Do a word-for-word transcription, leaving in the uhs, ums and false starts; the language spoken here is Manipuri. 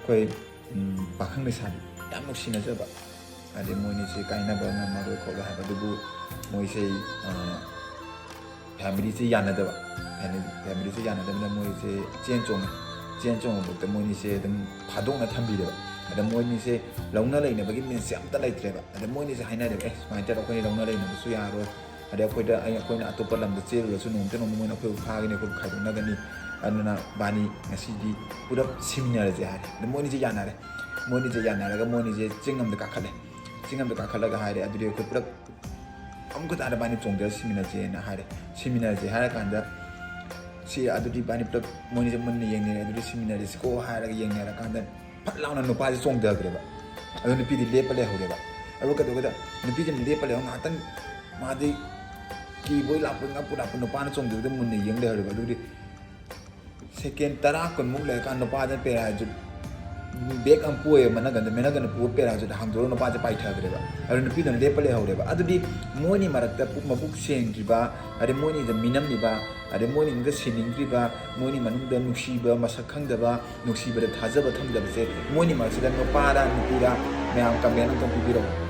ꯑꯩꯈꯣꯏ ꯎꯝ, ꯄꯥꯈꯪ ꯂꯩꯁꯥꯕꯤ ꯌꯥꯝ ꯅꯨꯡꯁꯤꯅꯖꯕ, ꯑꯗꯩ ꯃꯣꯏꯅꯤꯁꯦ ꯀꯥꯏꯅꯕ ꯉꯝꯃꯔꯣꯏ ꯈꯣꯠꯂꯣꯏ ꯍꯥꯏꯕ, ꯑꯗꯨꯕꯨ ꯃꯣꯏꯁꯦ ꯐꯦꯃꯤꯂꯤꯁꯦ ꯌꯥꯅꯗꯕ, ꯐꯦꯃꯤꯂꯤꯁꯦ ꯌꯥꯅꯗꯕꯅ ꯃꯣꯏꯁꯦ ꯆꯦꯟ ꯆꯣꯡꯉꯦ꯫ ꯆꯦꯟ ꯆꯣꯡꯕꯐꯥꯎꯗ ꯃꯣꯏꯅꯤꯁꯦ ꯑꯗꯨꯝ ꯐꯥꯗꯣꯛꯅ ꯊꯝꯕꯤꯔꯦꯕ꯫ ꯑꯗ ꯃꯣꯏꯅꯤꯁꯦ ꯂꯧꯅ ꯂꯩꯅꯕꯒꯤ ꯃꯤꯟꯁ ꯑꯝꯇ ꯂꯩꯇ꯭ꯔꯦꯕ꯫ ꯑꯗ ꯃꯣꯏꯅꯤꯁꯦ ꯍꯥꯏꯅꯔꯦꯕ, "ꯑꯦ, ꯁꯨꯃꯥꯏꯅ ꯇꯧꯔꯒ ꯑꯩꯈꯣꯏꯅꯤ ꯂꯧꯅ ꯂꯩꯅꯕꯁꯨ ꯌꯥꯔꯣꯏ, ꯑꯗꯩ ꯑꯩꯈꯣꯏꯗ ꯑꯩ ꯑꯩꯈꯣꯏꯅ ꯑꯇꯣꯞꯄ ꯂꯝꯗ ꯆꯦꯜꯂꯨꯔꯁꯨ ꯅꯣꯡꯃꯇ ꯅꯣꯡꯃ ꯃꯣꯏꯅ ꯑꯩꯈꯣꯏꯕꯨ ꯐꯥꯒꯅꯤ, ꯑꯩꯈꯣꯏꯕꯨ ꯈꯥꯏꯗꯣꯛꯅꯒꯅꯤ, ꯑꯗꯨꯅ ꯕꯥꯅꯤ ꯉꯁꯤꯗꯤ ꯄꯨꯂꯞ ꯁꯤꯃꯤꯟꯅꯔꯁꯦ" ꯍꯥꯏꯔꯦ꯫ ꯑꯗ ꯃꯣꯏꯅꯤꯁꯦ ꯌꯥꯅꯔꯦ꯫ ꯃꯣꯏꯅꯤꯁꯦ ꯌꯥꯅꯔꯒ ꯃꯣꯏꯅꯤꯁꯦ ꯆꯤꯡ ꯑꯃꯗ ꯀꯥꯈꯠꯂꯦ꯫ ꯆꯤꯡ ꯑꯃꯗ ꯀꯥꯈꯠꯂꯒ ꯍꯥꯏꯔꯦ, "ꯑꯗꯨꯗꯤ ꯑꯩꯈꯣꯏ ꯄꯨꯂꯞ ꯑꯃꯨꯛꯀ ꯇꯥꯅ ꯕꯥꯅꯤ ꯆꯣꯡꯊꯔ ꯁꯤꯃꯤꯟꯅꯁꯦꯅ" ꯍꯥꯏꯔꯦ꯫ ꯁꯤꯃꯤꯟꯅꯔꯁꯦ ꯍꯥꯏꯔꯀꯥꯟꯗ, ꯁꯤ ꯑꯗꯨꯗꯤ ꯕꯥꯅꯤ ꯄꯨꯂꯞ ꯃꯣꯏꯅꯤꯁꯦ ꯃꯨꯟꯅ ꯌꯦꯡꯅꯔꯦ, "ꯑꯗꯨꯗꯤ ꯁꯤꯃꯤꯟꯅꯔꯁꯤꯀꯣ" ꯍꯥꯏꯔꯒ ꯌꯦꯡꯅꯔꯀꯥꯟꯗ ꯐꯠ ꯂꯥꯎꯅ ꯅꯨꯄꯥꯁꯦ ꯆꯣꯡꯊꯈ꯭ꯔꯦꯕ꯫ ꯑꯗꯨ ꯅꯨꯄꯤꯗꯤ ꯂꯦꯞꯄ ꯂꯩꯍꯧꯔꯦꯕ꯫ ꯑꯗꯨ ꯀꯩꯗꯧꯒꯦꯗ, ꯅꯨꯄꯤꯁꯦ ꯂꯦꯞꯄ ꯂꯩꯍꯧ ꯉꯥꯏꯍꯥꯛꯇꯪ, ꯃꯥꯗꯤ ꯀꯤꯕꯣꯏ ꯂꯥꯛꯄꯣꯏ ꯉꯛꯄꯨ ꯂꯥꯛꯄ ꯅꯨꯄꯥꯅ ꯆꯣꯡꯊꯕꯗ ꯃꯨꯟꯅ ꯌꯦꯡ ꯂꯩꯍꯧꯔꯦꯕ꯫ ꯑꯗꯨꯗꯤ ꯁꯦꯀꯦꯟ ꯇꯔꯥ ꯀꯨꯟꯃꯨꯛ ꯂꯩꯔꯀꯥꯟꯗ ꯅꯨꯄꯥꯗꯨꯅ ꯄꯦꯔꯥꯁꯨꯠ, ꯕꯦꯛ ꯑꯃ ꯄꯨꯑꯦꯕ ꯃꯅꯒꯟꯗ, ꯃꯅꯒꯟꯗ ꯄꯨꯕ ꯄꯦꯔꯥꯁꯨꯠ ꯍꯥꯡꯗꯣꯛꯑꯒ ꯅꯨꯄꯥꯁꯦ ꯄꯥꯏꯊꯈ꯭ꯔꯦꯕ꯫ ꯑꯗꯨ ꯅꯨꯄꯤꯗꯨꯅ ꯂꯦꯞꯄ ꯂꯩꯍꯧꯔꯦꯕ꯫ ꯑꯗꯨꯗꯤ ꯃꯣꯏꯅꯤ ꯃꯔꯛꯇ ꯄꯨꯛ ꯃꯕꯨꯛ ꯁꯦꯡꯗ꯭ꯔꯤꯕ, ꯑꯗꯩ ꯃꯣꯏꯅꯤꯗ ꯃꯤꯅꯝꯂꯤꯕ, ꯑꯗꯩ ꯃꯣꯏꯅꯤꯗ ꯁꯤꯅꯤꯡꯗ꯭ꯔꯤꯕ, ꯃꯣꯏꯅꯤ ꯃꯅꯨꯡꯗ ꯅꯨꯡꯁꯤꯕ ꯃꯁꯛ ꯈꯪꯗꯕ, ꯅꯨꯡꯁꯤꯕꯗ ꯊꯥꯖꯕ ꯊꯝꯗꯕꯁꯦ ꯃꯣꯏꯅꯤ ꯃꯔꯛꯁꯤꯗ ꯅꯨꯄꯥꯔ ꯅꯨꯄꯤꯔ? ꯃꯌꯥꯝ ꯀꯃꯦꯟ ꯑꯝꯇꯪ ꯄꯤꯕꯤꯔꯛꯑꯣ꯫